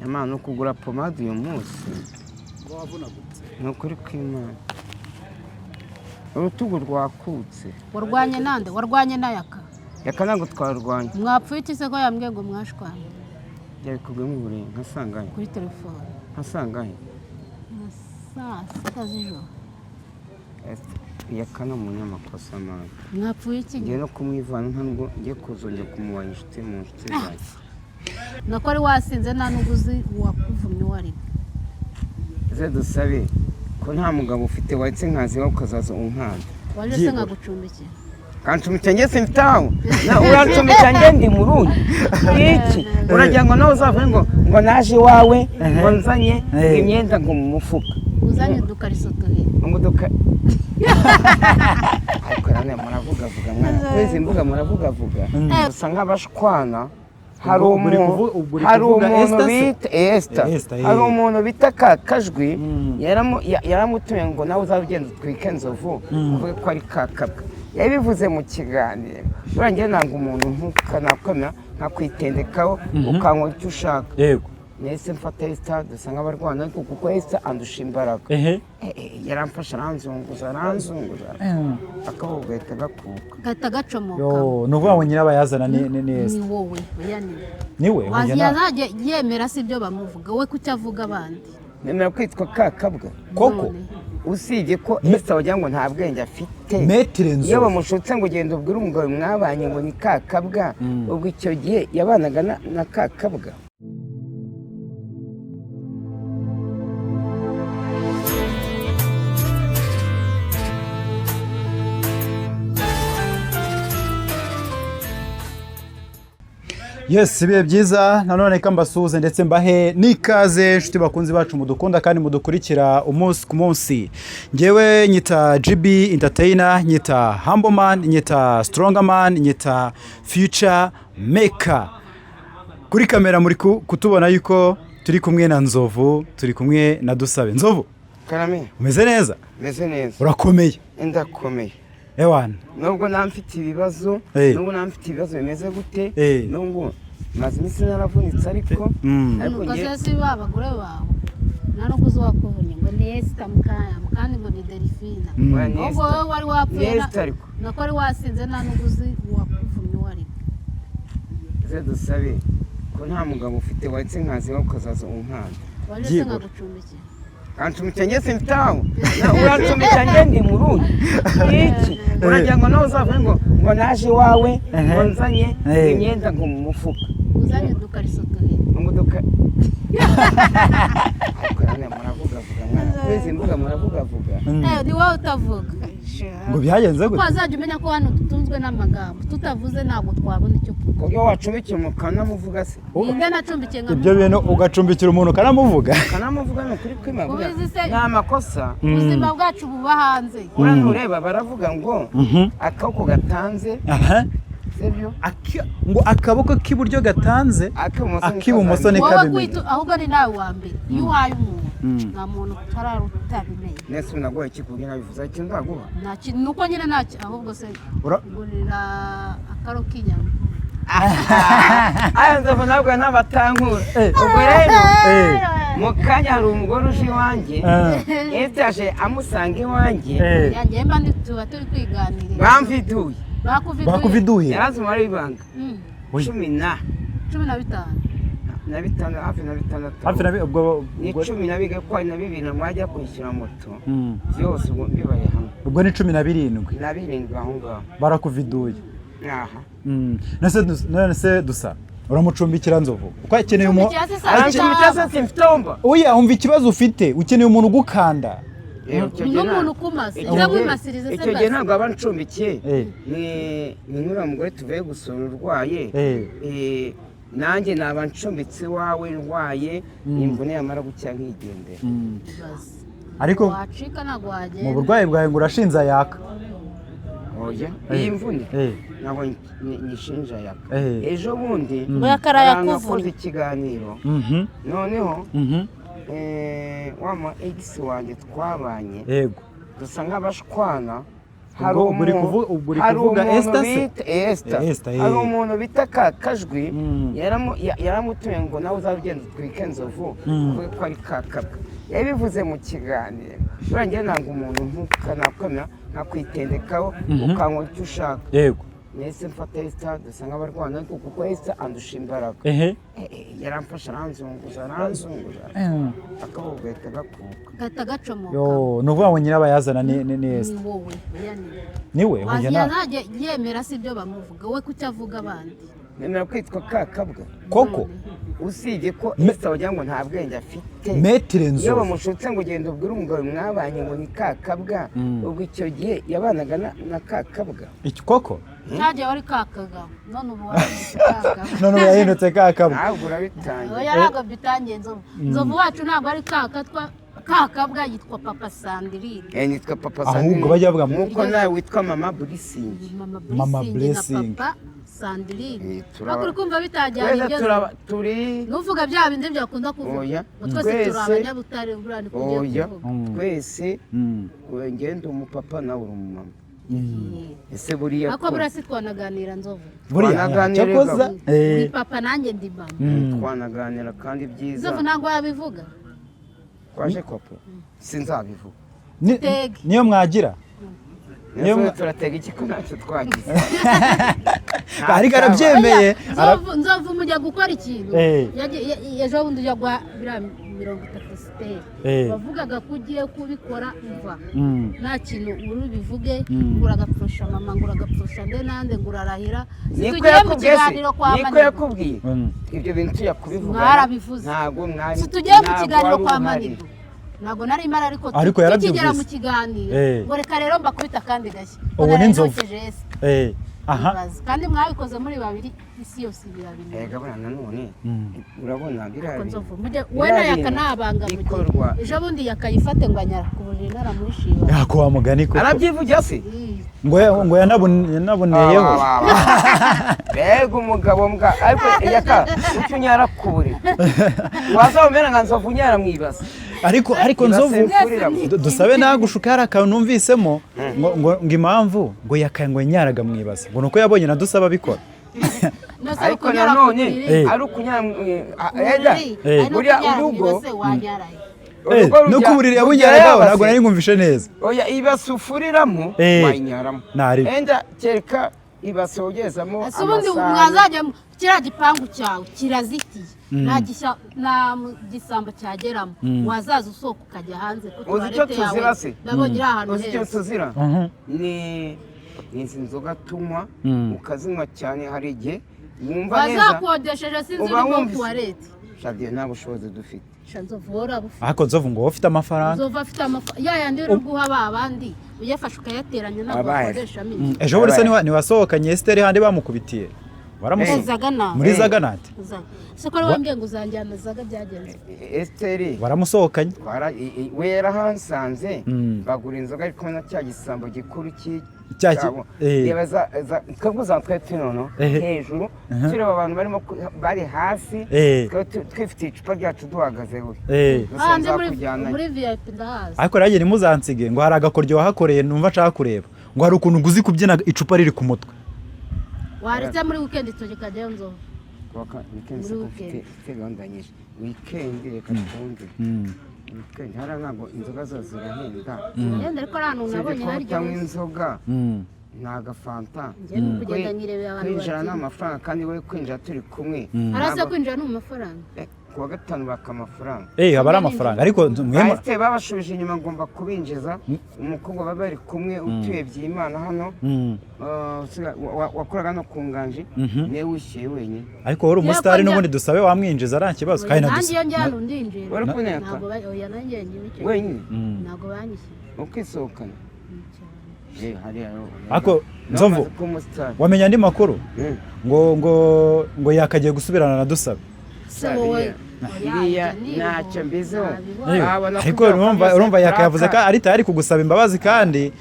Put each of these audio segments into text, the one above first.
Nyamara no kugura pomade uyu munsi. Ngo wavunaguritse? Ni ukuri kw'Imana, urutugu rwakutse. Warwanye nande? Warwanye n'ayaka? Reka, ntabwo twarwanya. Mwapfuye iki se ko yambwiye ngo mwashwanye? Yabikubwiye mu buriri nkasangahe? Kuri telefone. Nkasangahe? Nka saa 6 z'ijoro. Yaka ni umunyamakosa, man. Mwapfuye iki? Ngiye no kumwivana, nta nubwo ngiye kuzongera kumuba inshuti mu nshuti zanjye. Nako wari wasinze, nta n'ubwo uzi uwakuvumye uwo ari we. Ese dusabe ko nta mugabo ufite, wahise nkazi iwawe ukazaza unkanda? Waje se nkagucumbikira? Kancumbikira? Njye simfite aho. Urancumbikira njye ndi murundi iki? Uragira ngo nawe uzavuge ngo naje iwawe, ngo nzanye imyenda ngo mu mufuka? Uzanye udukariso tubiri. Ngo duka. Ariko nanone muravugavuga mwana, kuri izi mbuga muravugavuga gusa nk'abashwana. Hari Ubwo uri umuntu ubwo uri hari kuvuga umuntu Esther se? bita Esther. Esther, eh. Hari umuntu bita Kakajwi, yaramutumiye ngo nawe uzaba ugenda utwike Nzovu, uvuge ko ari Kakabwa. Yabivuze mu kiganiro. Buriya njye nanga umuntu ntuka, nakwemera nkakwitendekaho ukankora icyo ushaka. Nahise mfata Esther, dusa nk'abarwana, ariko kuko Esther andusha imbaraga, yaramfashe aranzunguza, aranzunguza, akaboko gahita gakuka. Gahita gacomoka. Yo, ni ukuvuga ngo nyirabayazana ni Ni Esther? wowe, oya, ni we. Niwe oya, Yazajya yemera si ibyo bamuvuga, we kuki avuga abandi? Nemera kwitwa Kakabwa. Koko? None. Usibye ko Esther wagira ngo nta bwenge afite. Maître Iyo Nzovu. bamushutse ngo ugenda ubwire umugabo mwabanye ngo ni Kakabwa, ubwo icyo gihe yabanaga na Kakabwa. Yes, ibihe byiza nanone, ka mbasuhuze ndetse mbahe n'ikaze, inshuti bakunzi bacu mudukunda kandi mudukurikira umunsi ku munsi. Ngewe nyita GB Entertainer, nyita Humble Man, nyita Stronger Man, nyita Future Maker. Kuri kamera muri kutubona yuko turi kumwe na Nzovu, turi kumwe na Dusabe. Nzovu! Karame. Umeze neza? Meze neza. Urakomeye? Ndakomeye. Ewana. Nubwo nta mfite ibibazo, nubwo nta mfite ibibazo bimeze gute, nubwo maze iminsi naravunitse, ariko ariko Ubwo njye se si ba bagore bawe, nta n'ubwo uzi uwakuvunye ngo ni Esther Mukaya kandi ngo ni Delphine? Oya, ni Ahubwo Esther. wowe wari wapfuye Ni Esther ariko. Nako wari wasinze, nta n'ubwo uzi uwakuvumye uwo ari we. Ese dusabe ko nta mugabo ufite, wahise nkazi iwawe ukazaza unkanda? Waje se nkagucumbikira? Kancumbikira? Njye simfite aho. Urancumbikira njye ndi murundi iki? Uragira ngo nawe uzavuge ngo naje iwawe, ngo nzanye imyenda ngo mu mufuka? Uzanye udukariso tubiri. Ngo duka. Ariko nanone muravugavuga mwana, kuri izi mbuga muravugavuga. Ni wowe utavuga. Ngo byagenze Ko gute? wazajya umenya ko hano dutunzwe n'amagambo, tutavuze ntabwo twabona icyo kunywa. Kubyo wacumbikiye umuntu ukanamuvuga se? Ninde nacumbikiye nka? Ibyo bintu, ugacumbikira umuntu ukanamuvuga? Ukanamuvuga, ni ukuri kwimagura. Ubizi se? Ni amakosa. Ubuzima bwacu buba hanze. Uriya ntureba, baravuga ngo akaboko gatanze, sibyo? Ngo akaboko k'iburyo gatanze, ak'ibumoso. Ak'ibumoso ni Wowe kabimenye. kwita ahubwo ni nawe wa mbere, iyo uhaye umuntu nta muntu utarara utabimenye. Nese naguha iki kubyo nabivuze? Ikintu ndaguha? Nta kintu, nuko nyine ntacyo, ahubwo se ngurira akaro k'inyama. Aya Nzovu ntabwo n'abatankura. Ubwo rero mu kanya hari umugore uje iwanjye, yaje amusanga iwanjye. Yanjye mba ndi, tuba turi kwiganirira. Bamviduye. Bakuviduye? Bakuviduye? Yarazi umubare w'ibanga. Cumi na 15. Na bitanu, hafi na bitandatu. Hafi na ubwo Ni cumi na biga ko hari na bibiri namwajya kwishyura moto, byose ubwo bibaye hamwe. Ubwo ni 17. Na birindwi aho ngaho. Barakuviduye? Aha. None se Dusa, uramucumbikira Nzovu uko akeneye umu Cumbikira se saa Arancumbikira sita? se? Simfite omba. Oya, umva, ikibazo ufite, ukeneye umuntu ugukanda. Icyo gihe N'umuntu ukumaze icyo ujya gihe kwimasiriza se? Icyo gihe Basi. ntabwo aba ncumbikiye. Ni nk'uriya mugore tuvuye gusura urwaye. Nanjye naba ncumbitse iwawe ndwaye, imvune yamara gukira nkigendera. Basi. Ariko wacika ntabwo mu wagenda. burwayi bwawe ngo urashinza yaka? Oya, iyi mvune ntabwo nyishinja yaka. Ejo bundi Ngo yakaraye hari akuvuna. nakoze ikiganiro, noneho wa mu ex wanjye twabanye, dusa nk'abashwana. Hari Ubwo uri ubwo uri hari kuvuga umuntu Esther se? bita Esther. Esther, Hari umuntu bita Kakajwi, yaramutumiye ngo nawe uzagenda utwike inzovu, uvuge ko ari kakabwa. Yabivuze mu kiganiro. Buriya njye nanga umuntu ntuka, nakwemera nkakwitendekaho, ukankora icyo ushaka. Nahise mfata Esther, dusa nk'abarwana, ariko kuko Esther andusha imbaraga. Yaramfashe, aranzunguza, aranzunguza, akaboko gahita gakuka. Gahita gacomoka. Yo, ni ukuvuga ngo nyirabayazana ni Esther? Ni wowe, oya, ni wowe. Niwe oya. Waziya ntajya yemera, si ibyo bamuvuga, we kuki avuga abandi? Nemera kwitwa kakabwa. Koko? Usibye ko Esther wagira ngo nta bwenge afite. Maître Iyo Nzovu. bamushutse ngo ugenda ubwire umugabo mwabanye ngo ni kakabwa, ubwo icyo gihe yabanaga na kakabwa. Iki koko? Cyagiye wari kakagabo, none ubu wahindutse kakabwa. None ubu yahindutse kakabwa. Ntabwo urabitangiye. Oya, ntabwo bitangiye. Nzovu, Nzovu wacu ntabwo ari kakatwa kakabwa, yitwa Papa Sandrine. Nitwa Papa Ahubwo Sandrine. bajya bavuga Nk'uko nawe witwa Mama Blessing. Mama Mama Blessing na Blessing. Papa Sandrine. Ariko uri kumva bitajyanye Twese ibyo turaba turi nuvuga bya bindi byakunda kuvuga Oya. ngo twese turi abanyabutare, buriya ni kugiye Oya. kuvuga. Twese ngenda umupapa, nawe uri umumama. Ese buriya Ariko buriya si twanaganira, Nzovu? Buriya Twanaganira. cyakoza Uri papa, nanjye ndi mama. Twanaganira kandi byiza. Nzovu ntabwo yabivuga. Twaje kopo sinzabivuga. Tege. Niyo mwagira. Niyo Niyo turatega iki ko ntacyo twagize? Ariko arabyemeye. Nzovu, Nzovu, mujya gukora ikintu. Ejo bundi ujya guha biriya 30 siteri, wavugaga ko ugiye kubikora umva nta kintu uri bivuge, ngo uragapfusha mama, ngo uragapfusha nde nande, ngo urarahira. Niko Situgiye mu yakubwiye se? kiganiro kwa Niko Manigo. yakubwiye? Ibyo bintu tujya kubivuga Mwarabivuze. ntabwo mwari Si tugiye mu ntabwo kiganiro wari kwa uhari. Manigo, ntabwo nari mpari, ariko Ariko yarabyumvise. tukigera mu kiganiro, ngo reka rero mbakubita akandi gashya. Ubu Ngo ni Nzovu. narayokeje ese. Aha. Ibaze. Kandi mwabikoze muri babiri, isi yose ibirabimenya. Erega buriya nanone urabona biriya Ariko bintu Nzovu mujye we na biriya yaka bintu nabanga mu bikorwa. gihe ejo bundi yakayifate ngo anyara ku buriri naramushiba. Yako wa mugani koko. Arabyivugira se? Ngo yanaboneyeho. Wa, wa, wa. Mbega umugabo mbwa! Ariko yaka icyo unyara ku buriri, wazaba umera nka Nzovu unyara mu ibase. Ariko Ibase Nzovu, mfuriramo. dusabe nagushuka, hari akantu numvisemo ngo impamvu ngo yakaye ngo yanyaraga mu ibase ngo nuko yabonye na Dusaba abikora. Ariko nanone ari ukunyara eda buriya urugo urugo Nuko uburiri rujya yabunyaragaho yabase. Ntabwo nari ngumvishe neza. Oya, ibase ufuriramo wayinyaramo. Ntari. Enda kereka ibase wogezamo Ese ubundi amasahani. mwazajya kiriya gipangu cyawe kirazitiye, nta nta gisambo cyageramo, wazaza usohoka ukajya hanze ko Uzi icyo tuwarete yawe tuzira se? ndabonye iri ahantu Uzi icyo heza. tuzira? Ni izi nzoga tunywa, ukazinywa cyane, hari igihe wumva neza. Wazakodesheje sinzi Uba urimo wumvise. tuwarete. Shadiyo, nta bushobozi dufite. Sha Nzovu, wowe urabufite. Ariko Nzovu ngo wowe ufite amafaranga. Nzovu afite amafaranga ya yandi uri guha ba bandi, uyafashe ukayateranya ntabwo Abahe. wakodeshamo inzu. Ejo bundi se ntiwasohokanye Esiteri handi bamukubitiye? Waramusohokanye Zaga. muri Zaganati. Zaga se ko ari wambwiye ngo uzanjyana Zaga, byagenze? Esiteri Waramusohokanye. We yarahansanze, bagura inzoga ari kumwe na cya gisambo gikuru cyabo. Reba twebwe uzaba twari turi noneho hejuru tureba abantu barimo bari hasi, twari twifitiye icupa ryacu duhagaze we. Gusa Hanze muri nzakujyanayo. muri VIP ndahazi. Ariko nanjye ntimuzansige, ngo hari agakoryo wahakoreye numva nshaka kureba, ngo hari ukuntu uzi kubyina icupa riri ku mutwe. Waretse muri weekend tukajyayo, Nzovu. Weekend Muri se ko mfite weekend. mfite gahunda nyinshi weekend, reka twumve weekend. Hariya ntabwo inzoga zose zirahenda. Yenda, ariko ari ahantu Usibye nabonye ko utanywa haryoshye. inzoga ni agafanta. Njye ni ukugenda nkirebera abantu Kwinjira ni babyina. amafaranga, kandi we kwinjira turi kumwe. Arasa kwinjira ni mu mafaranga. Ku wa gatanu baka amafaranga. Aba ari amafaranga, ariko mwema Bahise babashubije inyuma, ngomba kubinjiza umukobwa baba bari kumwe utuye Byimana hano, wakoraga no ku nganji, niwe wishyuye wenyine. Ariko wari umusitari n'ubundi dusabe wamwinjiza nta kibazo kandi na Nanjye iyo dusabe njya hano ndinjira. Wari kuneka? Ntabwo oya, nanjye njyewe icyo Wenyine? Ntabwo banyishyuye. Ukisohokana? Cyane. Hariya Ariko, nawe Nzovu, umaze kuba umusitari. Wamenya andi makuru ngo yakagiye gusubirana na Dusabe. Se wowe. Biriya ntacyo mbiziho. Yewe, Babona ariko ko urumva byose urumva yakayavuze ko turaka. ari tayari kugusaba imbabazi kandi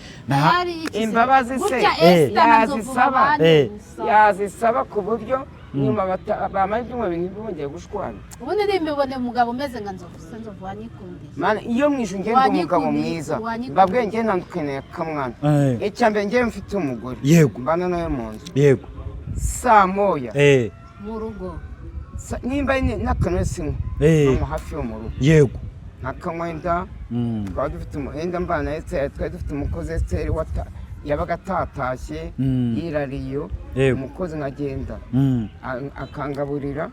Imbabazi se Gutya Esther na Nzovu yazisaba. babane gusa. Yazisaba ku buryo Nyuma bamara ibyumweru ntibongeye gushwana. Ubundi nimbibone umugabo umeze nka Nzovu, se Nzovu wanyikundiye? Mana, iyo mu ijuru ngenda umugabo Wanyikundiye, mwiza. wanyikundiye. Mbabwiye, njye ntandukanye na Kamwana. Icya mbere, njyewe mfite umugore. Mbana nawe mu nzu. Saa 1. Mu rugo. Nimba ari n'akantu sinywa. Hano hafi yo mu rugo. Nkakanywa wenda. Twaba dufite wenda mbana na Esiteri, twari dufite umukozi Esiteri yabaga atatashye, yirariyo. Umukozi nkagenda akangaburira.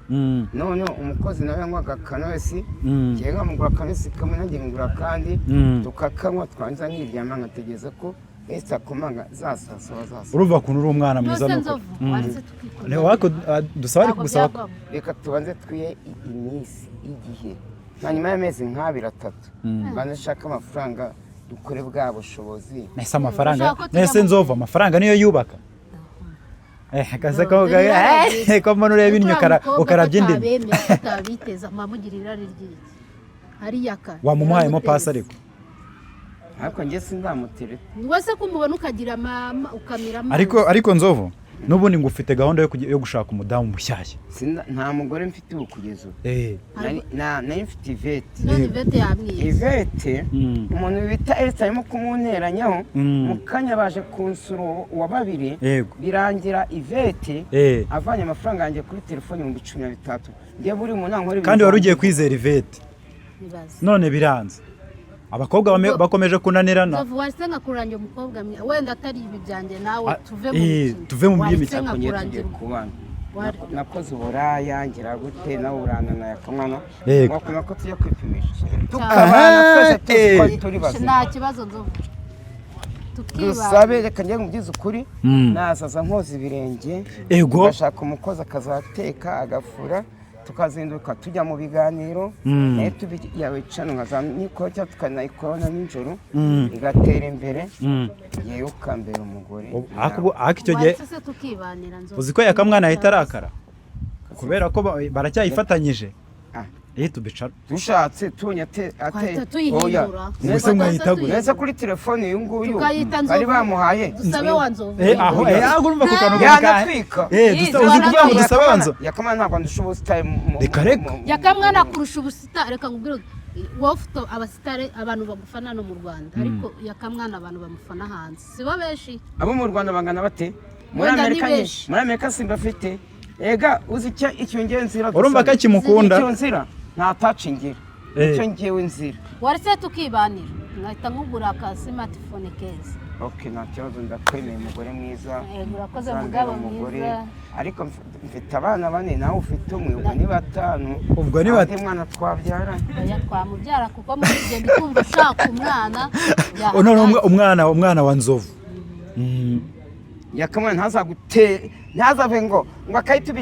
Noneho umukozi nawe yanywaga akanosi. Njyewe nkamugura akanosi kamwe, nanjye ngura akandi. Tukakanywa, twangiza nkiryama, nkategereza ko Esiteri akomanga za saa saba, za saa Urumva ukuntu uri umwana mwiza. Nose Nuko Nzovu, waretse tukikunda? Ne, dusaba ariko Ntabwo gusaba byavamo. Reka tubanze twiye iminsi, igihe, nka nyuma y'amezi nk'abiri atatu, mbanze nshake amafaranga, dukore bwa bushobozi. Nese amafaranga Ushaka ko tujya nese Nzovu, amafaranga niyo yubaka? Akase ko Dore irari ko mbona ureba innyo ukarabya indimi. Atabemera, atabiteza, mpamugira irari ry'iki hariya ka Wamumuhayemo pasi ariko. Ariko njye sindamutereta. Wese ko umubona ukagira mama, ukamira amazi. Ariko Nzovu, n'ubundi ngo ufite gahunda yo gushaka umudamu mushyashya? Nta mugore mfite ubu kugeza ubu. Nari mfite Ivete. None Ivete yamwiye. Ivete, umuntu bita Esita arimo kumunteranyaho. Mu kanya baje kunsura uwa babiri. Birangira Ivete avanye amafaranga yanjye kuri telefoni, 13,000. Njye buri muntu nankora ibintu Kandi wari ugiye kwizera Ivete. Nibaze. None biranze, abakobwa bakomeje kunanirana. Nzovu, wahise nkakurangira umukobwa wenda atari ibi byanjye nawe. Tuve mu mikino. Tuve mu Wahise by'imikino. Ariko njye tugiye nkakurangira kubana. Nakoze uburaya ngira gute, nawe uranana yakamwana. Wakwemera ko tujya kwipimisha, tukabana twese tuzi ko turi bazima? Nta kibazo, Nzovu, tukibana. Dusabe, reka njye nkubwize ukuri. Nazaza nkoza ibirenge. Ngashaka umukozi akazateka, agafura, tukazinduka tujya mu biganiro. Nayo tubi yawe cano nkazamikora cyangwa tukanayikora nijoro, igatera imbere. Yewe, ukambera umugore. Ariko icyo gihe Wahise se tukibanira, Nzovu? Uzi ko Yakamwana ahita arakara kubera ko baracyayifatanyije. Ah. Tubicara. Dushatse tubonye ate Twahita tuyihindura. Ubwo se mwahita gute? Nese kuri telefone uyu nguyu Tukayita bari Nzovu. bamuhaye. Dusabe wa Nzovu. Aho aho urumva ku kantu Yanatwika. Uzi kuvuga ngo dusabe wa Nzovu. Yakamana ntabwo andusha ubusitari Reka, reka. Yakamwana kurusha ubusitari. Reka nkubwire, wowe ufite abasitari, abantu bagufana no mu Rwanda, ariko Yakamwana abantu bamufana hanze si bo benshi. Abo mu Rwanda bangana bate muri Wenda ni Amerika nyine? benshi. Muri Amerika simbafite. Ega uzi icyo ngewe nzira? Urumva ko akimukunda. Icyo nzira nta taci ngira. Icyo ngewe nzira. Waretse tukibanira, nkahita nkugura ka smartphone keza. Ok, nta kibazo, ndakwemeye, umugore mwiza. Yego, urakoze, Uzambere mugabo umugore. mwiza. Ariko mfite abana bane, nawe ufite umwe, ubwo ni batanu. Ubwo ni Undi mwana twabyara? Oya, twamubyara, kuko muri ibyo ndi kumva ushaka umwana. None umwana wa Nzovu. Yakamwana ntazagute, ntazave ngo akahita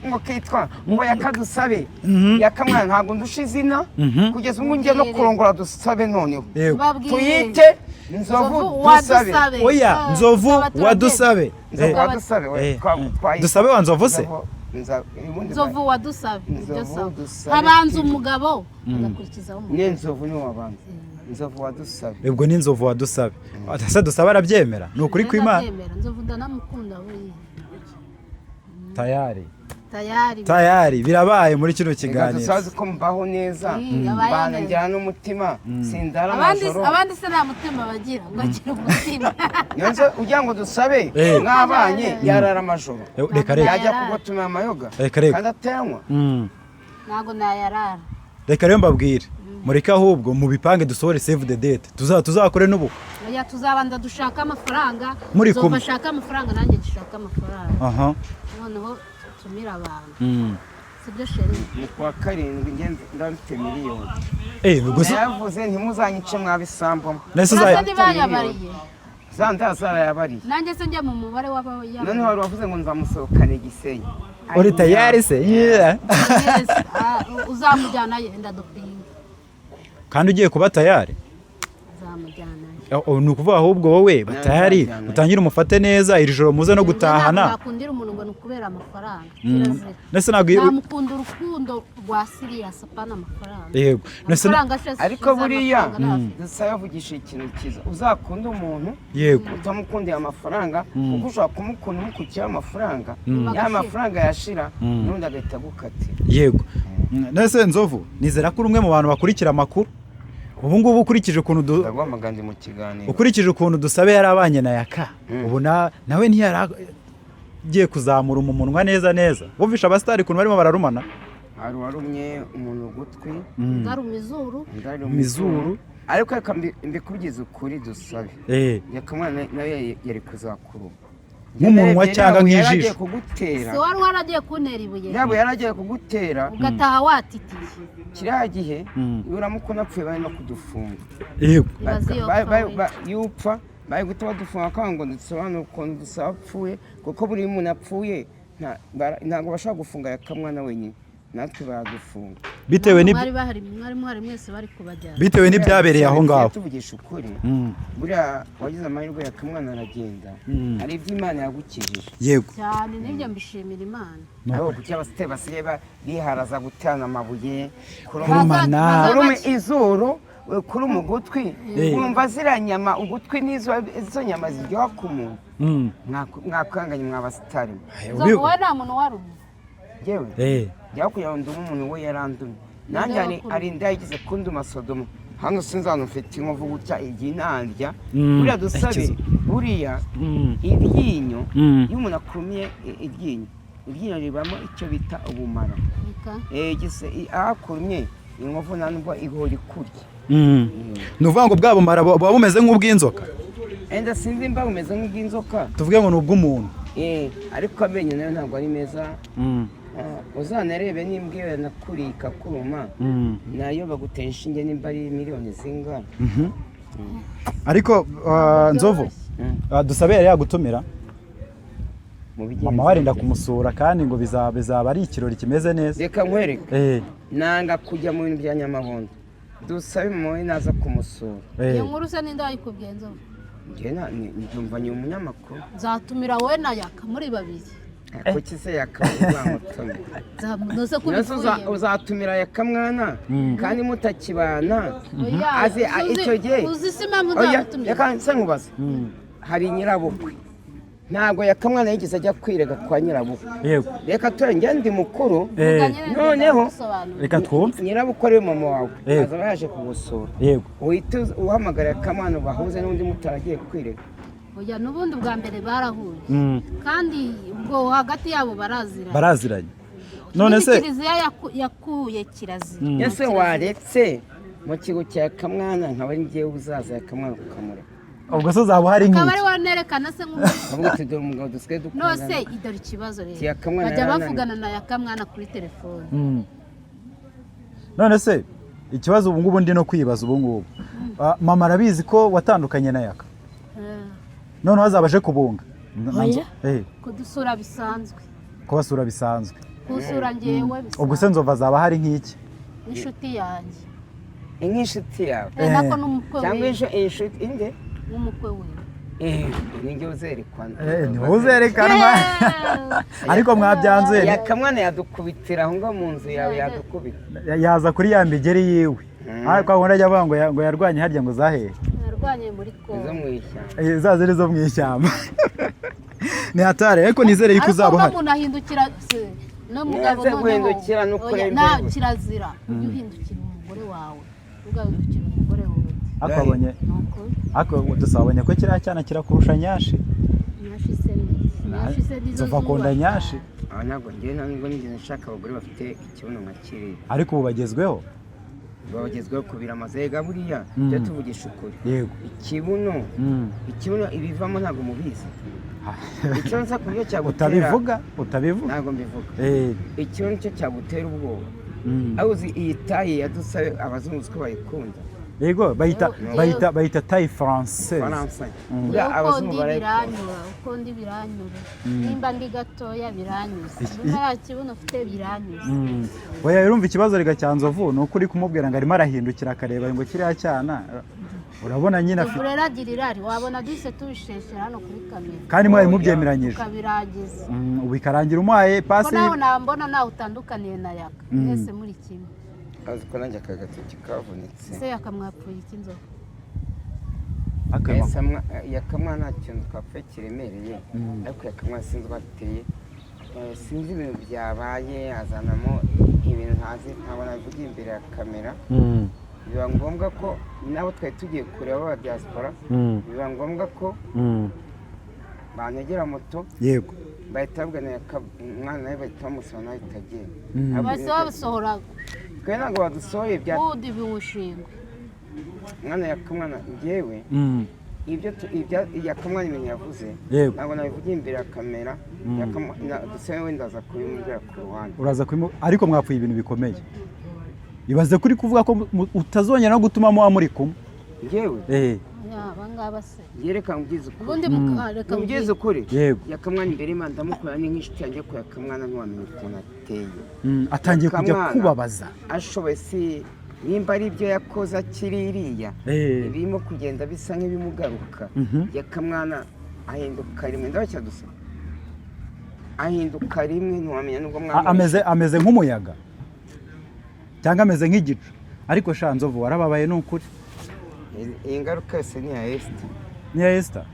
ngo kitwa ngo Yakadusabe. Yakamwana ntabwo ndusha izina. Kugeza ubu ngiye no kurongora Dusabe noneho. Babwiye. Tuyite Nzovu Dusabe. Wadusabe. Oya. Ah, Nzovu tukaba wa Dusabe. Nzovu wa Dusabe, we, twayita. Dusabe wa Nzovu se? Ubundi Nzovu wa Dusabe, ibyo Nzovu sawa. Dusabe. Habanza umugabo, agakurikizaho umugore. Ni Nzovu niwe wabanza, Nzovu wa Dusabe. Ubwo ni Nzovu wa Dusabe. Ese Dusabe arabyemera? Ni ukuri kw'Imana. Ndabyemera, Nzovu ndanamukunda buriya. Tayari. Tayari. Tayari, birabaye muri kino Reka kiganiro. dusaze ko mbaho neza. Abayeho Mbana neza. njyana n'umutima, sindara Abandi amajoro. abandi se nta mutima bagira ngo agire umutima? Niyo nzo ugira ngo Dusabe mwabanye yarara amajoro? Reka reka. Yajya kugotomera amayoga Reka, reka. kandi atayanywa? Ntabwo nayarara. Reka rero mbabwire, mureke ahubwo mu bipange dusohore save the date, tuzakore n'ubukwe. Oya, tuzabanza dushaka amafaranga. Muri Nzovu kumwe. ashaka amafaranga, nanjye dushaka amafaranga. Noneho tutumire abantu. Sibyo, chéri? Mu kwa karindwi njye ndaba mfite miliyoni. Ubwo se Nayavuze, ntimuzanyice mwabisambo. Nese Urasa uzaya ntibayabariye. Za ndazarayabariye. Nanjye se njya mu mubare w'abayabariye? Noneho wari wavuze ngo nzamusohokane Gisenyi. Uri tayari se? Yeah. Yes, ah, uzamujyana ye, ndadupinga. Kandi ugiye kuba tayari. Uzamujyana ye. Oh, ni ukuvuga ahubwo wowe batayari Nzajyana. utangire umufate neza iri joro muze no gutahana. Nakundira umuntu ngo ni ukubera amafaranga, kirazira. Ndetse ntabwo Namukunda urukundo rwa serious, apana amafaranga. Yego, ndetse Amafaranga ashize, Ariko buriya amafaranga ntafite. Dusabe yavugisha ikintu cyiza: uzakunda umuntu Yego. utamukundiye amafaranga, kuko ushobora kumukunda umukurikiyeho amafaranga, ya mafaranga yashira n'undi agahita agukatira. Yego. Ndetse Nzovu, nizera ko uri umwe mu bantu bakurikira amakuru ubu ngubu, ukurikije ukuntu Ndaguhamagara ndi mu kiganiro. ukurikije ukuntu Dusabe yari abanye na Yaka, ubu nawe ntiyari agiye kuzamura umunwa neza neza. Wumvishe abasitari ukuntu barimo bararumana? Hari uwarumye umuntu ugutwi. Ndaruma izuru. Undi aruma Mu izuru. Ariko reka mbikubwize ukuri, Dusabe, Yakamwana nawe yari kuzakuruma. Nk'umunwa cyangwa Yari agiye nk'ijisho? kugutera. Si wari waragiye kuntera ibuye? Yaba yaragiye kugutera. Ugataha watitiye. Kiriya gihe iyo uramuka unapfuye bari no kudufunga. Ibaze iyo upfa we. Iyo upfa bari guhita badufunga kandi ngo dusobanure ukuntu Dusaba apfuye, kuko buri muntu apfuye ntabwo bashobora gufunga Yakamwana wenyine, natwe baradufunga. Bitewe Mwari bahari, mwari muhari mwese, bari kubajyana. Bitewe n'ibyabereye aho ngaho. Tuvugisha ukuri, buriya wagize amahirwe Yakamwana aragenda, hari ibyo Imana yagukijije. Cyane, n'ibyo mbishimira Imana. Ariko kuki abasitari basigaye biharaza guterana amabuye, Kurumana. Kuruma izuru, kuruma ugutwi, wumva ziriya nyama, ugutwi n'izo, izo nyama ziryoha ku muntu? Mwakwanganye mwa basitari mwe. Nzovu, wowe nta muntu warumye? Yewe, njyaho kugira ngo ndume umuntu, we yarandumye nanjye. Hari inda yigeze kunduma Sodoma hano, sinzi ahantu mfite inkovu gutya igihe inandya. Buriya Dusabe, buriya iryinyo, iyo umuntu akumiye iryinyo, iryinyo ribamo icyo bita ubumara. Reka. Aho akurumye inkovu nta nubwo ihora ikurya. Ni ukuvuga ngo bwa bumara buba bumeze nk'ubw'inzoka? Enda sinzi mba bumeze nk'ubw'inzoka. Tuvuge ngo ni ubw'umuntu. Ariko amenyo nayo ntabwo ari meza. Uzanarebe n'imbwa iyo yanakuriye ikakuruma, nayo bagutera inshinge nimba ari miliyoni zingana. Ariko Nzovu, Dusabe yari yagutumira? Mu bigenze Mama warinda bite? kumusura, kandi ngo bizaba ari ikirori kimeze neza. Reka nkwereke, nanga kujya mu bintu bya Nyamabondo. Dusabe mama we naza kumusura. Iyo nkuru se ninde wayikubwiye, Nzovu? Njye ndumva ni umunyamakuru. Nzatumira wowe na Yaka muri babiri. Kuki se yakamutumira? Ntuze ko Nase ubikuye. uzatumira Yakamwana kandi mutakibana? Oya, Azi icyo gihe. Uzi se impamvu Oya, nzamutumira? reka nse nkubaze, hari nyirabukwe, ntabwo Yakamwana yigeze ajya kwirega kwa nyirabukwe. Reka ture, njye ndi mukuru. Noneho- Reka twumve. Nyirabukwe ariwe mama wawe, azaba yaje kugusura, uhita uhamagara Yakamwana bahuze n'undi mutaragiye kwirega. Oya, n'ubundi bwa mbere barahuye, kandi ubwo hagati yabo baraziranye. Baraziranye. None se Kiliziya yakuye kirazira. Ese waretse mu kigo cya Yakamwana nkaba ari njyewe uzaza, Yakamwana ukamureka? Ubwo se uzaba uhari Akaba nk'iki? ari wowe nerekana se nk'umuntu? Avuga ati: "Dore umugabo dusigaye dukundana." Nose idore ikibazo rero, Yakamwana bajya yarananiwe. bavugana na Yakamwana kuri telefone. None se ikibazo ubu ngubu ndi no kwibaza ubu ngubu, mama arabizi ko watandukanye na Yaka? Noneho azaba aje kubunga? Oya. Kudusura bisanzwe. Kubasura bisanzwe. Kusura ngewe bisanzwe. Ubwo se Nzovu azaba ahari nk'iki? N'inshuti yanjye. Nk'inshuti yawe? Nako n'umukwe Cyangwa we. Inshuti inde? N'umukwe we. Ninjye uzerekwana. Ni uzerekanwa, ariko mwabyanzuye. Yakamwana yadukubitira aho ngaho mu nzu yawe, yadukubita. Yaza kuri ya migeri yiwe, ariko wabona ajya avuga ngo ngo yarwanye harya ngo zahehe? Yarwanye muri Izo Kongo. mu ishyamba. Za ziri zo mu ishyamba, ni hatari, ariko nizere yuko uzaba Ariko uhari. umuntu ahindukira se n'umugabo Neza noneho. guhindukira no Oya, kureba na imbere. kirazira ujye uhindukira umugore wawe, ugahindukira umugore wundi. Ariko wabonye Ni ukuri. Ariko dusabonye ko kiriya cyana kirakurusha nyashi. Nyashi se ni iki? Nyashi se nizo Nzova akunda zubaka. nyashi. Aha ntabwo njyewe, nta nubwo nigeze nshaka abagore bafite ikibuno nka kiriya. Ariko ubu bagezweho. Bagezweho kubira amazega buriya. Tujya tuvugisha ukuri. Ikibuno, ikibuno ibivamo ntabwo mubizi. Icyo nza ku buryo cyagutera Utabivuga, utabivuga. Ntabwo mbivuga. Ikibuno cyo cyagutera ubwoba. Aho uzi iyi taille yadusabe, abazungu uzi ko bayikunda? Yego, bayita Yego. bayita taille française. Faransa buriya Uko abazungu ndi barayikunda. biranyura, uko ndi biranyura, nimba ndi gatoya biranyuze, nimba nta kibuno ufite biranyuze. Oya, urumva ikibazo rega cya Nzovu ni uko uri kumubwira ngo arimo arahindukira akareba ngo kiriya cyana. Urabona nyine Nzovu afite rero agira irari, wabona duhise tubisheshera hano kuri kamera, kandi mwari mubyemeranyije, tukabirangiza. Ubu ikarangira umuhaye Ko pasi. nawe nambona nawe utandukaniye na Yaka, mwese muri kimwe. Azi ko nanjye aka gatoki kavunitse. Ese Yaka mwapfuye iki, Nzovu? Ese Yakamwa nta kintu twapfuye kiremereye, ariko Yakamwa sinzi uko ateye. Sinzi ibintu byabaye, azanamo ibintu ntazi, ntabwo nabivugiye imbere ya kamera. Biba ngombwa ko nabo twari tugiye kureba ba diaspora, biba ngombwa ko bantegera moto, bahita babwira umwana, nawe bahita bamusaba, nawe ahita agenda. Ariko Bahise basohora. Twe ntabwo badusohoye bya Budi biwushingwe. Mwana, Yakamwana, njyewe ibyo Yakamwana ibintu yavuze ntabwo nabivugiye imbere ya kamera. Dusabe wenda aza kubimubwira ku ruhande. Uraza kubimu, ariko mwapfuye ibintu bikomeye. Ibaze kuri kuvuga ko utazongera no gutuma muba muri kumwe. Njyewe Ya, abangaba se. Njye reka mbwize ukuri. Ubundi reka Mbwize mbwire. ukuri. Yego. Yakamwana imbere y'Imana ndamukunda, ni nk'inshuti yanjye, ko Yakamwana ntiwamenya ukuntu ateye. Atangiye kujya Yakamwana kubabaza. Ashoboye si nimba ari ibyo yakoze akiri iriya, birimo kugenda bisa nk'ibimugaruka. Yakamwana ahinduka rimwe, ndabacya dusa, ahinduka rimwe ntiwamenya nubwo mwamwishe. Ameze nk'umuyaga cyangwa ameze nk'igicu, ariko sha Nzovu, warababaye ni ukuri. Iyi ngaruka yose ni iya Esita. Ni iya Esita,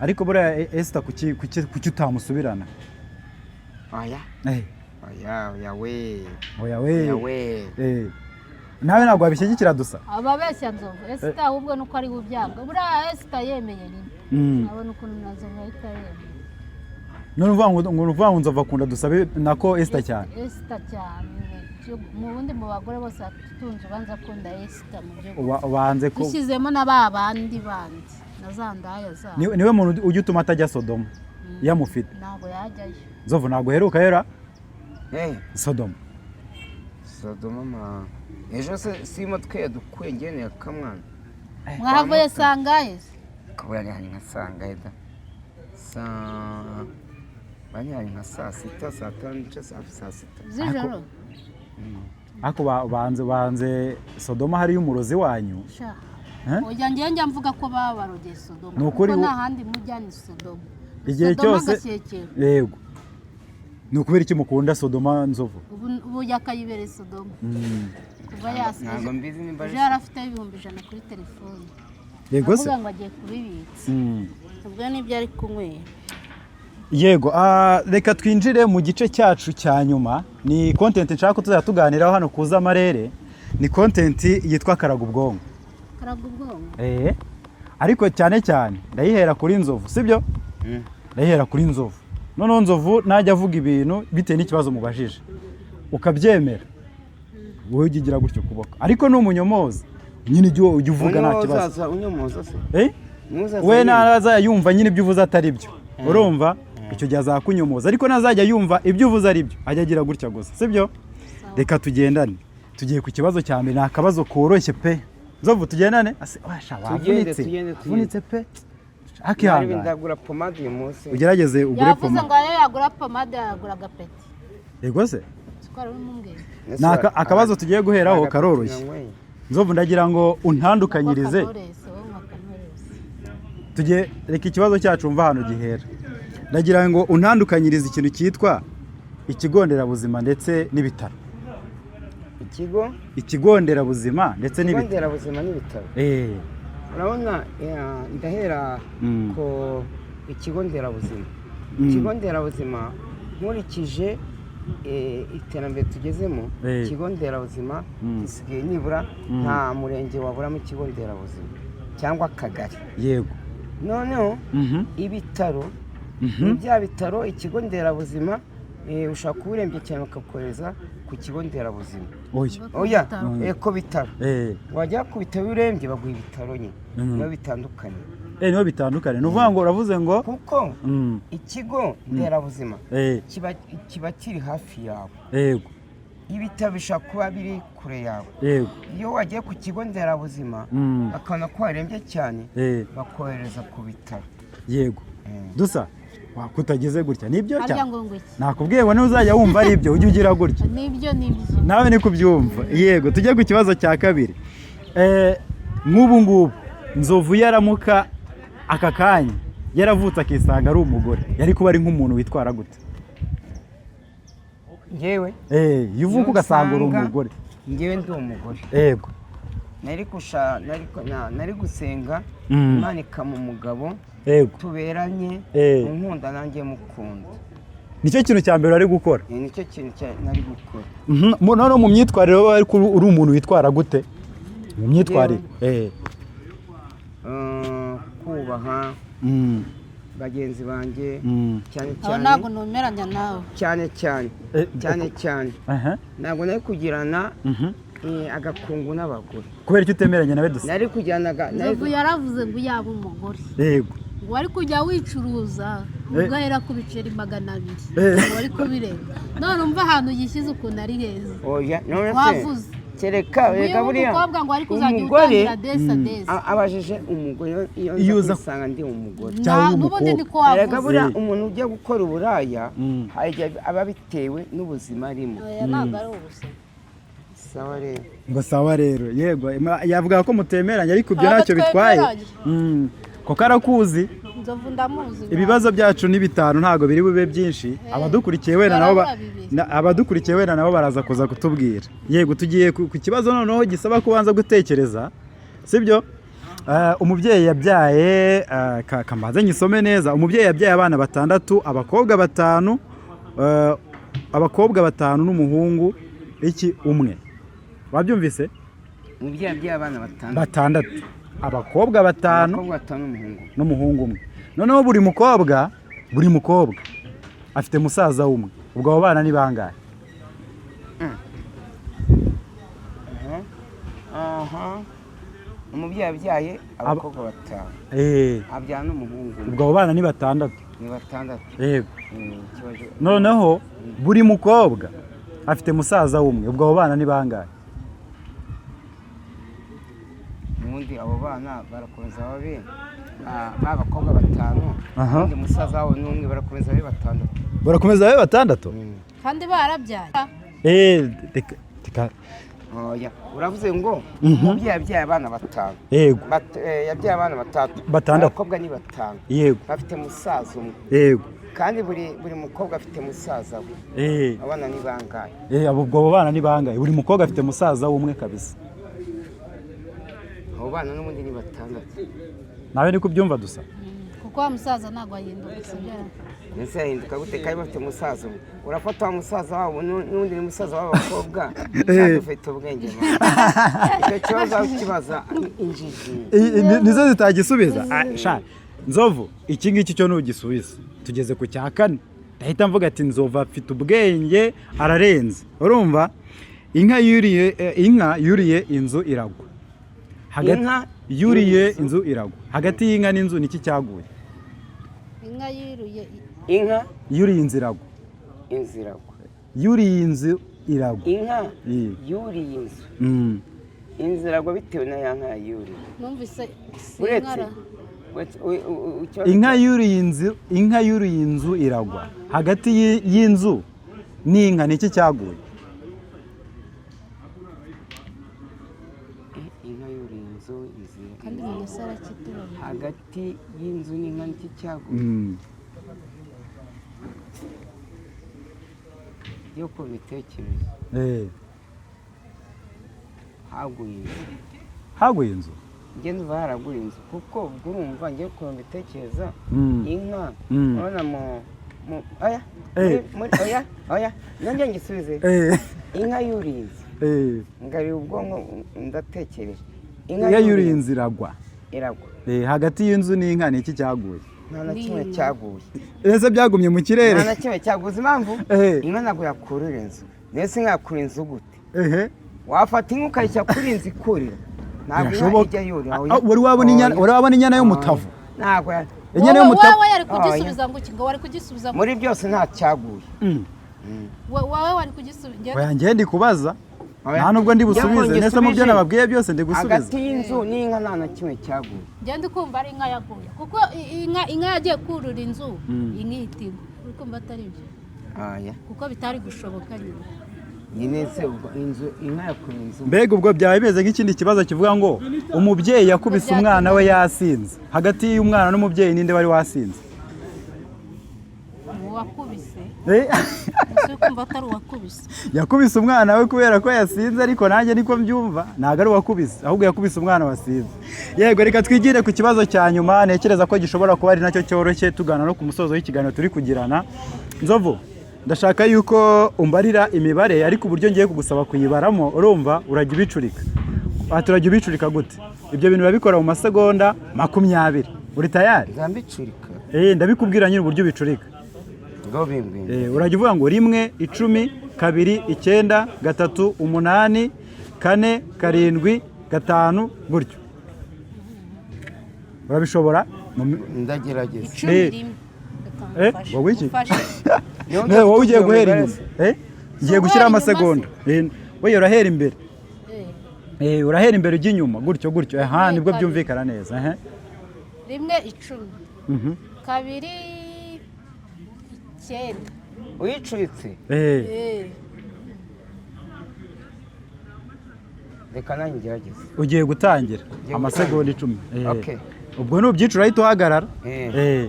ariko buriya Esita kuki utamusubirana? Oya. Oya, oya we. Oya we. Oya we. Nawe ntabwo wabishyigikira dusa. Ababeshya Nzovu, Esita ahubwo nuko ari bubyanga. Buriya Esita yemeye rimwe, abona ukuntu na Nzovu ahita yemeye. None uvuga ngo Nzovu akunda Dusabe, nako Esita cyane? Esita cyane. Mu bundi mu bagore bose atunze, ubanza akunda Esita mu byo. Ubanze ko Dushyizemo na ba bandi bandi na za ndaya zabo. Niwe muntu ujya utuma atajya Sodoma iyo amufite. Ntabwo yajyayo. Nzovu, ntabwo uheruka yera Eh, Sodoma? Sodoma ma ejo se simo twe dukuye ngene Yakamwana. Mwahavuye sangahe se? Kabura ni nka saa ngahe da, saa bari hari nka saa 6, saa 5 n'igice, saa 6. Z'ijoro? Ariko banze Sodoma hariyo umurozi wanyu. Sha. Eh? Oya, njyewe njya mvuga ko babarogeye Sodoma, Ni ukuri kuko nta handi mujya ni Sodoma. Igihe Sodoma cyose agashyekero. Yego, ni ukubera iki mukunda Sodoma, Nzovu? Ubu yakayibereye Sodoma kuva yasa. Ntabwo mbizi nimba Ejo yari afite 100,000 kuri telefone, Yego se. avuga ngo agiye kubibitsa. Ubwo nibyo ari kunywera. Yego, reka twinjire mu gice cyacu cya nyuma. Ni content nshaka ko tuzajya tuganiraho hano kuza amarere, ni content yitwa karaga ubwonko. Karaga ubwonko. Ariko cyane cyane ndayihera kuri Nzovu, sibyo? Ndayihera kuri Nzovu. Noneho Nzovu najya avuga ibintu bitewe n'ikibazo mubajije ukabyemera, wowe ujya ugira gutyo ukuboko, ariko ni umunyomoza nyine, ujya uvuga nta kibazo. Uzaza unyomoza se? Eh? Ntuzaza We nyine. Nazajya yumva nyine ibyo uvuze atari byo, urumva icyo gihe azakunyomoza, ariko nazajya yumva ibyo uvuze ari byo, ajya agira gutya gusa, sibyo? Reka tugendane. Tugiye ku kibazo cya mbere, ni akabazo koroshye pe. Nzovu, tugendane. Ase, washa Tugende, wavunitse? tugende, tugende. Wavunitse pe. Nari Akihangana. ndagura pomade uyu munsi. Ugerageze ugure Yavuze poma. ngo ayo yagura pomade yagura agapeti. Yego se. Siko wari urimo. Ese Ni akabazo tugiye guheraho agapeti karoroshye. nanyweye. Nzovu, ndagira ngo untandukanyirize. Akantoresi, wowe akantoresi. Tujye, reka ikibazo cyacu mva ahantu gihera. Ndagira ngo untandukanyirize ikintu cyitwa ikigo nderabuzima ndetse n'ibitaro. Ikigo? Ikigo nderabuzima ndetse Ikigo n'ibitaro. nderabuzima n'ibitaro. Urabona, ndahera ku ikigo nderabuzima. Ikigo nderabuzima, nkurikije iterambere tugezemo, ikigo nderabuzima gisigaye nibura nta murenge waburamo ikigo nderabuzima cyangwa akagari. Noneho ibitaro ni bya bitaro. Ikigo nderabuzima, ushobora kuba urembye cyane bakakohereza ku kigo nderabuzima. Oya. Oya, ku bitaro. Wajya ku bitaro iyo urembye baguha ibitaro nyine. Niyo bitandukanye. Niho bitandukanye. Ni ukuvuga ngo uravuze ngo Kuko ikigo nderabuzima kiba kiri hafi yawe. Ibitaro bishobora kuba biri kure yawe. Iyo wagiye ku kigo nderabuzima bakabona ko warembye cyane, bakohereza ku bitaro. Yego. Dusa wakutageze gutya nibyo Harya cyane. ngo iki? Nakubwiye ngo nuzajya wumva ari ibyo ujye ugira gutya. Nibyo, nibyo. Nawe ni kubyumva. Yego, tujye ku kibazo cya kabiri. Nk'ubu ngubu Nzovu yaramuka aka kanya yaravutse akisanga ari umugore, yari kuba ari nk'umuntu witwara gute? Ngewe? Iyo uvuka ugasanga uri Nsanga umugore. Ngewe ndi umugore, Yego. nari gusha nari nari gusenga, Imana ikama umugabo tuberanye, unkunda nanjye mukunda. Nicyo kintu cya mbere wari gukora? Nicyo kintu nari gukora. Noneho mu myitwarire wowe ariko uri umuntu witwara gute mu myitwarire? Kubaha bagenzi banjye cyane Aho cyane. ntabwo numeranya nawe. Cyane cyane, cyane cyane. Ntabwo nari kugirana agakungu n'abagore. Kubera icyo utemeranya nawe dusa? Nari kujyana Nzovu yaravuze ngo yaba umugore, ngo wari kujya wicuruza ugahera ku biceri 200, ngo wari kubirenga. None umva ahantu yishyize ukuntu ari heza. Oya, none se Wavuze kereka uyu reka buriya mukobwa ngo wari kuzajya umugore utangira desa desa. Abajije umugore iyo Iyo nza uza kwisanga ndi umugore. Cyangwa N'ubundi umukobwa. niko Erega wavuze. buriya Eh. umuntu ujya gukora uburaya hari igihe aba bitewe n'ubuzima arimo. Oya, ntabwo ari ubuzima. Sawa rero. Ngo sawa rero. Yego, yavuga ko mutemeranya, ariko ibyo Ntabwo ntacyo bitwaye. twemeranya. Kuko arakuzi. Nzovu ndamuzi. Ibibazo byacu ni bitanu, ntabwo biri bube byinshi. Abadukurikiye wenda nabo Barabura bibiri. Abadukurikiye wenda nabo baraza kuza kutubwira. Yego, tugiye ku kibazo noneho gisaba kubanza gutekereza, sibyo? Umubyeyi yabyaye, kambanze nyisome neza. Umubyeyi yabyaye abana batandatu, abakobwa batanu, abakobwa batanu n'umuhungu iki umwe. Wabyumvise? Umubyeyi yabyaye abana batandatu. Batandatu, abakobwa batanu Abakobwa batanu n'umuhungu. N'umuhungu umwe. Noneho buri mukobwa afite musaza w'umwe. Ubwo abo bana ni bangahe? Aha, umubyeyi yabyaye abakobwa batanu, abyara n'umuhungu umwe. Ubwo abo bana ni batandatu. Ni batandatu. Yego. Ikibazo. Noneho buri mukobwa afite musaza w'umwe. Ubwo abo bana ni bangahe? Ubundi abo bana barakomeza babe ba bakobwa batanu, ubundi musaza wabo n'umwe, barakomeza babe batandatu. Barakomeza babe batandatu. Kandi barabyaye. Reka. Oya, uravuze ngo umubyeyi yabyaye abana batanu. Yego. Yabyaye abana batatu. Batandatu. Abakobwa ni batanu. Yego. Bafite musaza umwe. Yego. Kandi buri mukobwa afite musaza we. Abana ni bangahe? Abo, ubwo abo bana ni bangahe? Buri mukobwa afite musaza w'umwe kabisa. Abo bana n'ubundi ni batandatu. Nawe ni kubyumva dusa. Kuko wa musaza ntabwo ahinduka, sibyo? Mbese yahinduka gute kandi bafite musaza umwe? Urafata wa musaza wabo n'undi ni musaza w'abakobwa. Ufite ubwenge man. Icyo kibazo ukibaza injiji. Nizo zitagisubiza. Sha Nzovu, iki ngiki cyo ntugisubiza. Tugeze ku cya kane, ndahita mvuga ati Nzovu afite ubwenge, ararenze. Urumva, inka yuriye inzu iragwa. Inka yuriye yuriye inzu iragwa. Hagati y'inka n'inzu niki cyaguye? Inka yiruye Inka Yuriye inzu iragwa. Inzu iragwa. Yuriye inzu iragwa. Inka Iyi. yuriye inzu, inzu iragwa bitewe na ya nka yuriye. Numvise si Uretse inkara. Ikibazo Inka yuriye inzu, inka yuriye inzu iragwa. Hagati y'inzu n'inka niki cyaguye? Inka yuriye inzu, inzu Kandi umuntu se arakitubona. Hagati y'inzu n'inka niki cyaguye? Yo ku mitekerereze, haguye inzu. Haguye inzu. Njye ndumva haraguye inzu, kuko ubwo urumva njye ukuntu mbitekereza, inka urabona mu oya, oya oya, nongeye ngisubize. Inka yuriye inzu, ngariye ubwonko, ndatekereje. Inka yuriye inzu iragwa. Iragwa. Hagati y'inzu n'inka ni iki cyaguye? Nta na kimwe cyaguye. Ese byagumye mu kirere? Nta na kimwe cyaguye. Uzi impamvu? Inka ntabwo yakurira inzu. Mbese inka yakurira inzu gute? Wafata inka ukayishyira kuri inzu ikurira? Ntabwo inka Birashoboka. ijya yurira. Wari wabona inyana, Oya. wari wabona inyana y'umutavu? Ntabwo Inyana Wowe y'umutavu. wowe yari kugisubiza ngo iki? Ngo wari kugisubiza ngo Muri byose nta cyaguye. Wowe wari kugisubiza. Oya, njye ndi kubaza. Oya. Nta nubwo ndi Njye ngo busubize. Nese mu byo ngisubije. nababwiye byose ndi gusubiza. Hagati y'inzu n'inka nta na kimwe cyaguye. Njye ndi kumva ari inka yaguye, kuko inka yagiye kurura inzu, inka ihita igwa. Uri kumva atari byo? Oya. Kuko bitari gushoboka nyine. Nyine se ubwo inzu, inka yakuye inzu. Mbega ubwo byaba bimeze nk'ikindi kibazo kivuga ngo umubyeyi yakubise umwana we yasinze. Hagati y'umwana n'umubyeyi, ninde wari wasinze? Uwakubise. Eh? Ese kumva atari uwakubise? Yakubise umwana we kubera ko yasinze, ariko nanjye niko mbyumva, ntabwo ari uwakubise, ahubwo yakubise umwana wasinze. Yego, reka twigire ku kibazo cya nyuma, ntekereza ko gishobora kuba ari nacyo cyoroshye, tugana no ku musozo w'ikiganiro turi kugirana. Nzovu, ndashaka yuko umbarira imibare, ariko uburyo ngiye kugusaba kuyibaramo, urumva, urajya ubicurika. Aha turajya ubicurika gute? Ibyo bintu urabikora mu masegonda 20. Uri tayari? Nzambicurika. Eh, ndabikubwira nyine uburyo ubicurika. Ngo bimbwira. Urajya uvuga ngo 1, 10, 2, 9, 3, 8, 4, 7, 5, gutyo. Urabishobora? Ndagerageza. 10, 1. Reka ngufashe. Wowe iki? Ngufashe. Ne, wowe ugiye guhera inyuma. Ngiye Si gushyiraho uguhera inyuma? Amasegonda. We urahera imbere. Eh, Urahera imbere ujya inyuma gutyo gutyo. Aha nibwo 2. Byumvikana neza. 1, 10. 2, 9. Uyicuritse? Eh. Eh, Reka nanjye ngerageze. Ugiye gutangira. Ngiye. Amasegonda 10. Okay. Ubwo nubyicura urahita uhagarara. Eh.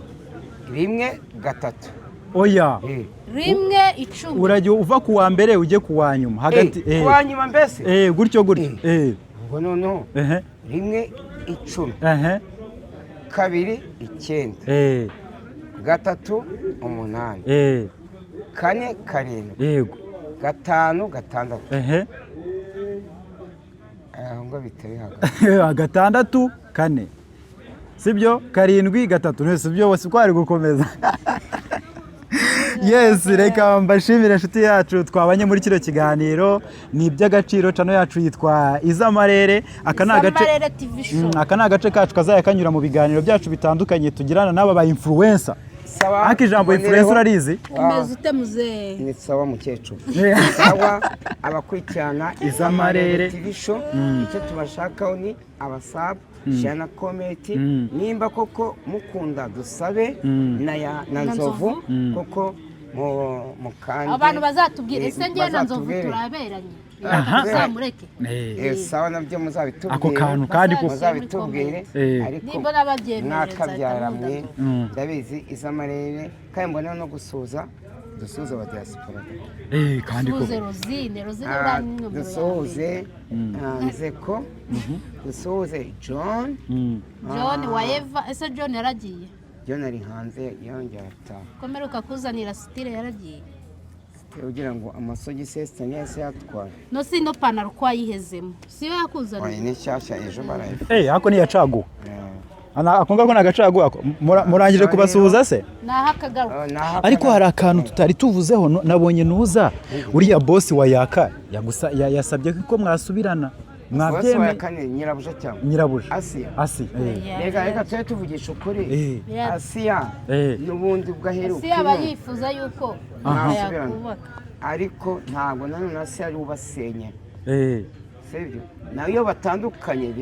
1, 3. Oya. 1, 10. Urajya uva ku wa mbere ujye ku wa nyuma hagati. Kuwa nyuma mbese. Eh, gutyo gutyo. Ubwo noneho 1, 10. 2, 9. 3, 8. 4, 7. 5, 6. Aho ngo bitari hagati. 6, 4, sibyo? 7, 3, none sibyo? Si ko hari gukomeza. Yes, reka mbashimire inshuti yacu twabanye muri kino kiganiro, ni iby'agaciro. Channel yacu yitwa Izamarere. Aka ni agace Izamarere TV show. Aka ni agace kacu kazajya kanyura mu biganiro byacu bitandukanye tugirana n'aba ba influencer. Sawa. Ariko ijambo influencer urarizi? Umeze ute, muzehe? Ni sawa, mukecuru. Sawa, abakurikirana Izamarere. TV show, icyo tubashakaho ni aba sub, share na comment. Nimba koko mukunda Dusabe na ya na Na Nzovu Nzovu. koko mukande. Abantu bazatubwira. Ese njye na Nzovu Bazatubwire. turaberanye? Aha. Tuzamureke. Sawa, nabyo muzabitubwire. Ako kantu kandi ko Muzabitubwire. Ariko Nimbona babyemeye, mwakabyara nzahita mwe. nkunda. Ndabizi Izamarere, kandi mbona no gusuhuza, dusuhuza aba diaspora. Kandi ko Dusuhuze Rosine. Rosine uriya ni nomero ya mbere. Dusuhuze Nzeko, dusuhuze John. John wa Eva. Ese John yaragiye? John ari hanze, yongera ataha. Ko mperuka kuzanira sitire yaragiye? Ugira ngo amasogisi yose yahise yatwara. No si ino pantaro ko wayihezemo, siyo Oya, yakuzaniye? ni nshyashya, ejo barayifu. Ako niyacaguwe. Ako ngako ni agacaguwa ako. Murangije kubasuhuza se? Naho akagaruka. Ariko hari akantu tutari tuvuzeho, nabonye nuza uriya boss wa Yaka yasabye ko mwasubirana. Bose wa Mwabyemeye? Kane, nyirabuja cyangwa Nyirabuja. Asiya. Asi. Reka reka tujye tuvugisha ukuri. Asiya n'ubundi ubwo aheruka Si aba ino, yifuza yuko Mwasubirana. yakubaka. Ariko ntabwo nanone Asiya ari ubasenya, sibyo? Nawe iyo batandukanye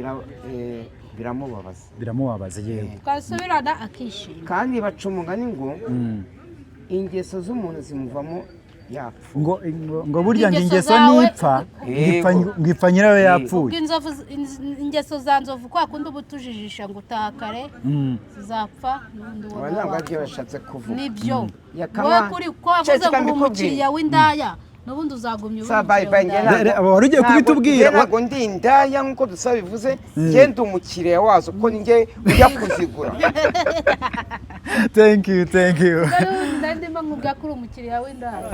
biramubabaza. Biramubabaza, yego. Twasubirana akishima. Kandi baca umugani ngo ingeso z'umuntu zimuvamo yapfa. Ngo burya ngo Ingeso ingeso zawe- nipfa ngo Yego. ngo ipfa nyirayo yapfuye. Ubwo inzovu, ingeso za Nzovu, kwa kundi uba utujijisha ngo utaha kare, zizapfa n'ubundi Aba wowe ntabwo wapfa. aribyo bashatse kuvuga. Nibyo. Yakama- Wowe kuri ko wavuze Ceceka ngo uri mbikubwire. umukiriya w'indaya, n'ubundi uzagumya uri Sa bye umukiriya bye, njye w'indaya. Wari ugiye kubitubwira. Njye ntabwo ndi indaya nk'uko Dusa bivuze, njye ndi umukiriya wazo kuko njye ujya kuzigura. Thank you, thank you. Nari ndimo nkubwira ko uri umukiriya w'indaya.